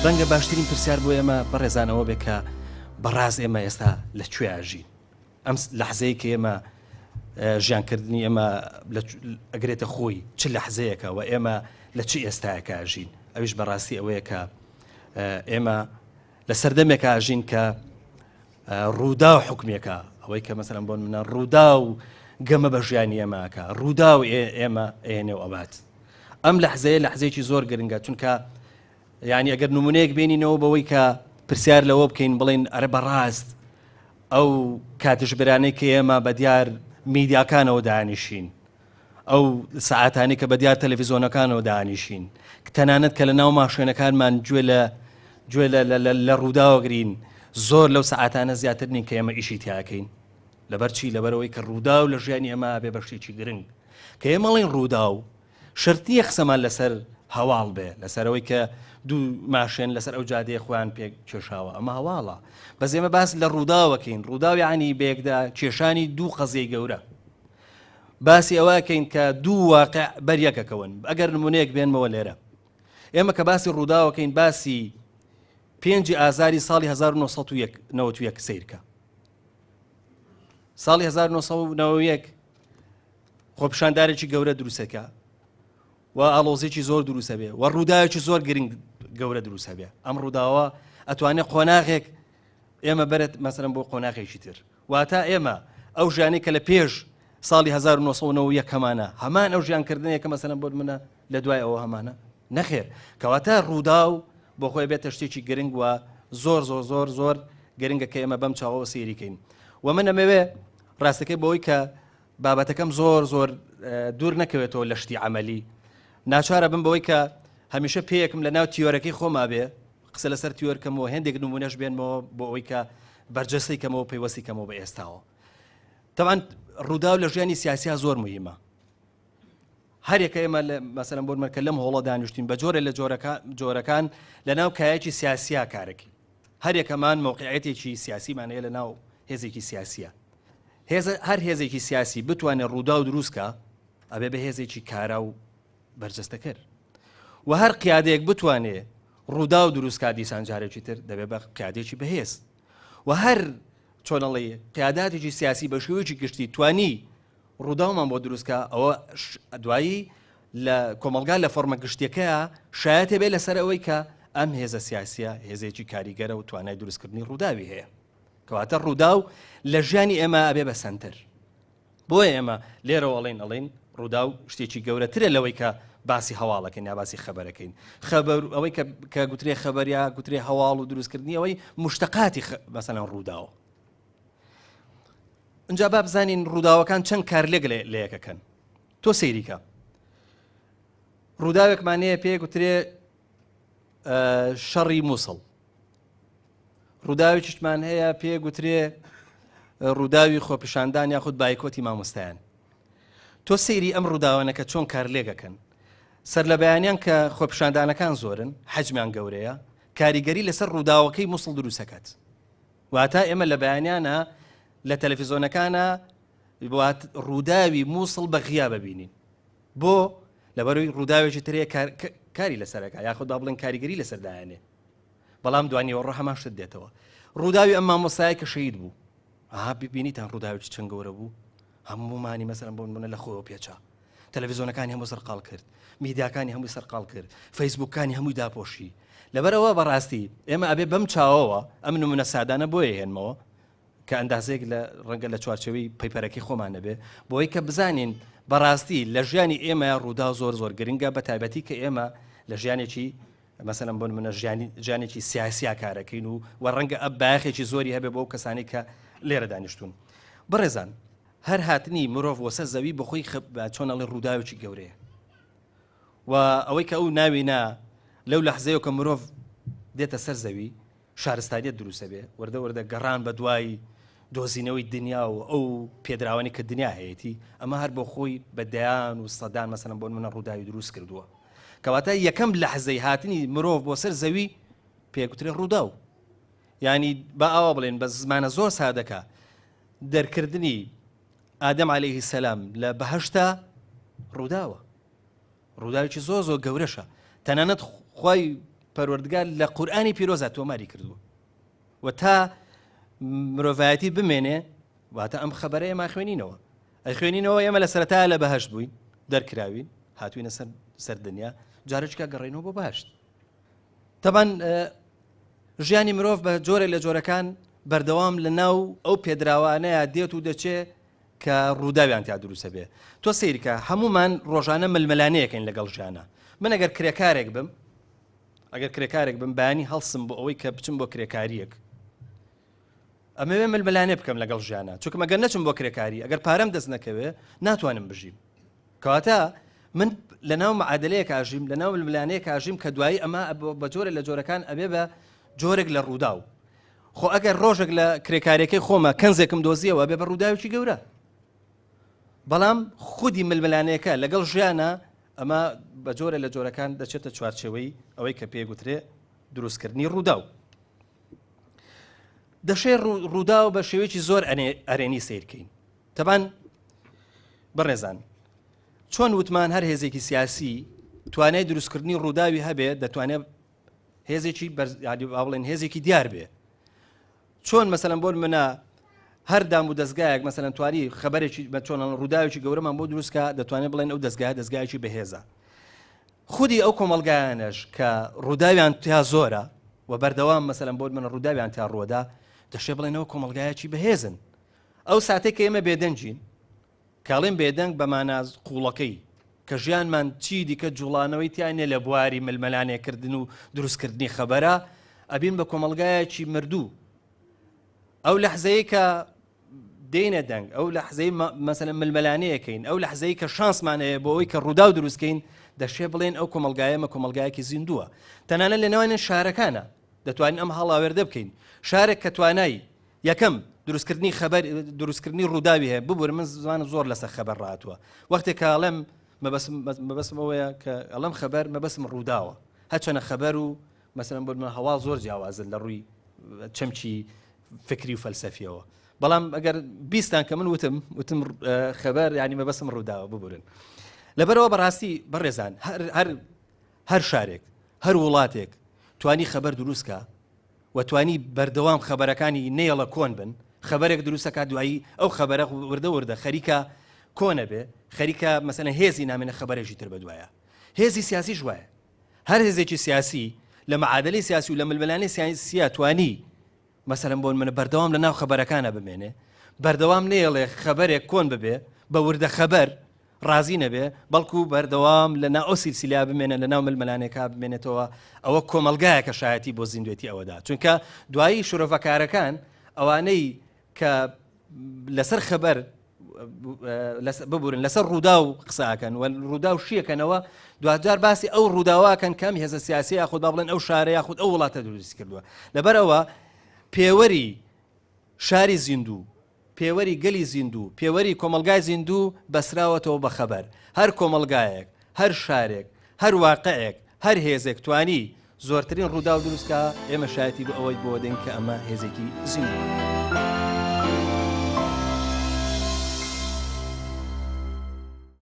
ڕەنگە باشترین پرسیار بۆ ئێمە بەڕێزان ئەوە بێ کە بەڕاست ئێمە ئێستا لە کوێ ئەژین؟ ئەم لەحزەیە کە ئێمە ژیانکردنی ئێمە ئەگرێتە خۆی چ لەحزەیەکە و ئێمە لە چ ئێستایەکە ئەژین؟ ئەویش بەڕاستی ئەوەیە کە ئێمە لە سەردەمێکا ئەژین کە ڕووداو حکومێکە ئەوەی کە مەسەلەن بۆ منە ڕووداو گەمە بە ژیانی ئێمەکە ڕووداو ئێمە ئێنێ و ئەبات ئەم لەحزەیە لەحزەیەکی زۆر گرنگە چونکە یعنی ئەگەر نمونەیەک بێنینەوە بەوەی کە پرسیار لەوە بکەین بڵین ئەرە بەڕاست ئەو کاتژمێرانەی کە ئێمە بە دیار میدیاکانەوە دانیشین ئەو سەعاتانەی کە بە دیار تەلەفیزۆنەکانەوە دانیشین تەنانەت کە لە ناو ماشێنەکانمان گوێ لە گوێ لە لە ڕووداوەگرین زۆر لەو سەعاتانە زیاتر نین کە ئێمە ئیشی تیاکەین لەبەر چی لەبەرەوەی کە ڕووداو لە ژیانی ئێمە بێ بە شتێکی گرنگ کە ئێمەڵین ڕووداو شەرت نییە قسەمان لەسەر هەواڵ بێ لەسەرەوەی کە دوو ماشێن لەسەر ئەو جادەیە خۆیان پێ کێشاوە ئەمە هەواڵە بەس ئێمە باس لە ڕووداوەکەین ڕووداو یعنی بەیەکدا کێشانی دوو قەزیەی گەورە باسی ئەوە کەین کە دوو واقع بەریەکەکەون ئەگەر نمونەیەک بێنمەوە لێرە ئێمە کە باسی ڕووداوەکەین باسی پێنجی ئازاری ساڵی 1991 سیرکە ساڵی 1991 خۆپیشاندارێکی گەورە دروستەکە و ئاڵۆزیی زۆر دروستە بێ و ڕووداوێکی زۆر گرنگ گەورە دروستە بێ ئەم ڕووداوە ئەتوانێت قۆناغێک ئێمە بەرێت مەسەرم بۆ قۆناغێکی تر واتە ئێمە ئەو ژیانەی کە لە پێش ساڵی 1991 هەمانە هەمان ئەو ژیانکردنەیە کە مەسەلەن بۆ منە لە دوای ئەوە هەمانە نەخێر کەواتە ڕووداو بۆ خۆی بێتە شتێکی گرنگ و زۆر زۆر زۆر زۆر گرنگە کە ئێمە بەم چاوەوە سەیریکەین و من ئەمەوێ ڕاستەکەی بۆی کە بابەتەکەم زۆر زۆر دوور نەکەوێتەوە لە شتی عملی ناچارە بم بەوەی کە هەمیشە پێیەکم لە ناو تیۆرەکەی خۆما بێ قسە لەسەر تیۆر کەمەوە هێندێک نمونەش بێنمەوە بۆ ئەوەی کە بەرجەستەی کەمەوە پەیوەستی کەمەوە بە ئێستاوە تەوان ڕووداو لە ژیانی سیاسیا زۆر مهمە هەرێکە ئێمە مەسەلەن بۆ مەرکە لەم هۆڵە دانیشتین بە جۆرە لە جۆرەکان لە ناو کایەکی سیاسیا کارەکەی هەرێکەمان مەوقعەتێکی سیاسیمان هەیە لە ناو هێزێکی سیاسیە هێز هەر هێزێکی سیاسی بتوانێت ڕووداو دروستکە ئەبێ بە هێزێکی کارا و بەرجەستەکەر و هەر قیادەیەک بتوانێ ڕووداو دروستکا دیسان جارێکی تر دەبێ بە قیادێکی بەهێز و هەر چۆنەڵی قیاداتێکی سیاسی بە شێوەیەکی گشتی توانی ڕووداومان بۆ دروستکە ئەوە دوایی لە کۆمەلگا لە فۆرمە گشتیەکەیە شایەتێ بێ لەسەر ئەوەی کە ئەم هێزە سیاسیە هێزێکی کاریگەرە و توانای دروستکردنی ڕووداوی هەیە کەواتە ڕووداو لە ژیانی ئێمە ئەبێ بە سەنتەر بۆیە ئێمە لێرەوە ئەڵێین ئەڵێین ڕووداو شتێکی گەورەترە لەوەی کە باسی هەواڵەکەین یا باسی خەبەرەکەین خەبەر ئەوەی کە کە گوترێ خەبەر یا گوترێ هەواڵ و دروستکردنی ئەوەی مشتەقاتی مەسەلەن ڕووداوە اینجا با بزانین ڕووداوەکان چەند کارلێک لە یەکەکەن تۆ سەیریکە ڕووداوێکمان هەیە پێ گوترێ شەڕی مووسڵ ڕووداوێکیشمان هەیە پێ گوترێ ڕووداوی خۆپیشاندان یاخود بایکۆتی مامۆستایان تۆ سەیری ئەم ڕووداوانەکە چۆن کارلێگەکەن سەر لە بەیانیان کە خۆپیشاندانەکان زۆرن حەجمیان گەورەیە کاریگەری لەسەر ڕووداوەکەی مووسڵ دروستەکات واتە ئێمە لە بەیانیانە لە تەلەفیزۆنەکانە ڕووداوی مووسڵ بە غیا ببینین بۆ لەبەروی ڕووداوێکی ترەیە کاری لەسەرەکە یاخود با بڵێن کاریگەری لەسەر دایانێ بەڵام دوانیوەڕۆ هەمان شت دێتەوە ڕووداوی ئەم مامۆستایە کە شەهید بوو ئەها ببینیتان ڕووداوێکی چەند گەورە بوو هەموومانی مەسەرم بۆ نمونە لە خۆیەوە پێچا تەلەڤیزیۆنەکانی هەموو سەرقاڵ کرد میدیاکانی هەمووی سەرقاڵ کرد فەیسبوکانی هەمووی داپۆشی لەبەرەوە بەڕاستی ئێمە ئەبێ بەم چاوەوە ئەم نمونە سادانە بۆیە هێنمەوە کە ئەندازەیەک لە ڕەنگە لە چوارچێوەی پەیپەرەکەی خۆمان نەبێ بۆی کە بزانین بەڕاستی لە ژیانی ئێمە ڕوودا زۆر زۆر گرنگە بە تایبەتی کە ئێمە لە ژیانێکی مەسەلەن بۆ نمونە ژیانی ژیانێکی سیاسیا کارەکەین و و ڕەنگە ئەب بایەخێکی زۆری هەبێ بۆ کەسانی کە لێرە دانیشتون بەڕێزان هەر هاتنی مرۆڤ وەسەر زەوی بەخۆی چۆن ئەڵێ ڕووداوێکی گەورەیە و ئەوەی کە ئەو ناوی نا لەو لەحزەیە کە مرۆڤ دێتە سەر زەوی شارستانیەت دروست ئەبێ، وردە وردە گەڕان بە دوای دۆزینەوەی دنیا و ئەو پێدراوانەی کە دنیا هەیەتی، ئەمە هەر بۆ خۆی بە دەیان و سەدان مەسەلەن بۆ نمونە ڕووداوی دروست کردووە. کەواتە یەکەم لەحزەی هاتنی مرۆڤ بۆ سەر زەوی پێگوترێ ڕووداو. یانی با ئاوا بڵێن بە زمانە زۆر سادەکە دەرکردنی ئادەم عەلەیهی سەلام لە بەهەشتا ڕووداوە. ڕووداوێکی زۆر زۆر گەورەشە تەنانەت خوای پەروەردگار لە قورئانی پیرۆزا تۆماری کردووە و تا مرۆڤایەتی بمێنێ واتە ئەم خەبەرە ئێمە خوێنینەوە ئەخوێنینەوە ئێمە لە سەرەتا لە بەهشت بووین دەرکراوین هاتوینە سەر سەر دنیا جارێکا گەڕێنەوە بۆ بەهشت تەبان ژیانی مرۆڤ بە جۆرێک لە جۆرەکان بەردەوام لە ناو ئەو پێدراوانەیە دێت و دەچێ کە ڕووداویان تیا دروستە بێ تۆ سەیرکە هەمومان ڕۆژانە ململانەیەکەین لەگەڵ ژیانە من ئەگەر کرێکارێک بم ئەگەر کرێکارێک بم بەیانی هەڵسم بۆ ئەوەی کە بچم بۆ کرێکاریەک ئەمەوێ ململانێ بکەم لەگەڵ ژیانە چونکە مەگەر نەچم بۆ کرێکاری ئەگەر پارەم دەست نەکەوێ ناتوانم بژیم کەواتە من لەناو معادلەیەک ئاژیم لەناو ململانەیەک ئاژیم کە دوایی ئەمە بە جۆرە لە جۆرەکان ئەبێ بە جۆرێک لە ڕووداو خۆ ئەگەر ڕۆژێک لە کرێکارەکەی خۆمە کەنزێکم دۆزیەوە بێ بە ڕووداوێکی گەورە بەڵام خودی ململانێکە لەگەڵ ژیانە ئەمە بە جۆرە لە جۆرەکان دەچێتە چوارچێوەی ئەوەی کە پێگوترێ دروستکردنی ڕووداو. دەشێ ڕووداو بە شێوەیەکی زۆر ئەرێنی سیرکەین تەبان بەڕێزان چۆن وتمان هەر هێزێکی سیاسی توانای دروستکردنی ڕووداوی هەبێ دەتوانێت هێزێکی بڵێن هێزێکی دیار بێ چۆن مەسەلەن بۆ منە هەر دام و دەستگایەک مەسەلەن توانی خەبەرێکی بە چۆن ڕووداوێکی گەورەمان بۆ دروستکە دەتوانێت بڵێن ئەو دەستگایە دەستگایەکی بەهێزە خودی ئەو کۆمەڵگایانەش کە ڕووداویان تیا زۆرە و بەردەوام مەسەلەن بۆ منە ڕووداویان تیا ڕووەدا دەشێ بڵێنەوە کۆمەڵگایەکی بەهێزن ئەو ساتێک کە ئێمە بێدەنگین کاڵێن بێدەنگ بە مانا قوڵەکەی کە ژیانمان چی دیکە جوڵانەوەی تیا نیە لە بواری ململانێکردن و دروستکردنی خەبەرە ئەبین بە کۆمەڵگایەکی مردوو ئەو لەحزەیە کە دێنە دەنگ ئەو لەحزەی مەسەلەن ململانێیەکەین ئەو لەحزەی کە شانسمان هەیە بۆ ئەوەی کە ڕووداو دروستکەین دەشێ بڵێن ئەو کۆمەڵگایەمە کۆمەڵگایەکی زیندووە تەنانەت لە نێوان شارەکانە دەتوانین ئەم هەڵاوێردە بکەین شارێک کە توانای یەکەم، دروستکردنی خەبەر، دروستکردنی ڕووداوی هەیە، ببورن من زمانم زۆر لەسەر خەبەر ڕاهاتووە، وەختێک کە ئەڵێم مەبەستم مەبەستم ئەوەیە کە ئەڵێم خەبەر مەبەستم ڕووداوە، هەرچەنە خەبەر و مەسەلەن بۆ نموونە هەواڵ زۆر جیاوازن لە ڕووی چەمکی فکری و فەلسەفیەوە، بەڵام ئەگەر بیستان کە من وتم وتم خەبەر یانی مەبەستم ڕووداوە، ببورن. لەبەرئەوە بەڕاستی بەڕێزان هەر هەر هەر شارێک هەر وڵاتێک توانی خەبەر دروست کا و توانی بەردەوام خەبەرەکانی نەیەڵە کۆن بن، خەبەرێک دروست ئەکات دوایی ئەو خەبەرە وردە وردە خەریکە کۆنە بێ، خەریکە مەسەلەن هێزی نامێنێ خەبەرێکی تر بەدوایە. هێزی سیاسیش وایە. هەر هێزێکی سیاسی لە معادلەی سیاسی و لە ململانێی سیاسییا توانی مەسەلەن بۆ نمونە بەردەوام لە ناو خەبەرەکانا بمێنێ، بەردەوام نەیەڵێ خەبەرێک کۆن ببێ، بە وردە خەبەر ڕازی نەبێ، بەڵکو بەردەوام لە ناو ئەو سیلسیلەیا بمێنێ، لە ناو ململانێکا بمێنێتەوە، ئەوە کۆمەڵگایەکە شایەتی بۆ زیندوێتی ئەوەدا، چونکە دوایی شرۆڤەکارەکان ئەوانەی کە لەسەر خەبەر ببورن لەسەر ڕووداو قسە ئەکەن و ڕووداو شیەکەنەوە دواجار باسی ئەو ڕووداواکەن کەم هێزە سیاسی یاخود با بڵێن ئەو شارە یاخود ئەو وڵاتە دروستی کردووە لەبەرئەوە پێوەری شاری زیندوو پێوەری گەلی زیندوو پێوەری کۆمەڵگای زیندوو بەسراوەتەوە بە خەبەر هەر کۆمەڵگایەک هەر شارێک هەر واقعێک هەر هێزێک توانی زۆرترین ڕووداو دروست کا، ئێمە شایەتی بۆ ئەوەی بۆ دەین کە ئەمە هێزێکی زیندووە.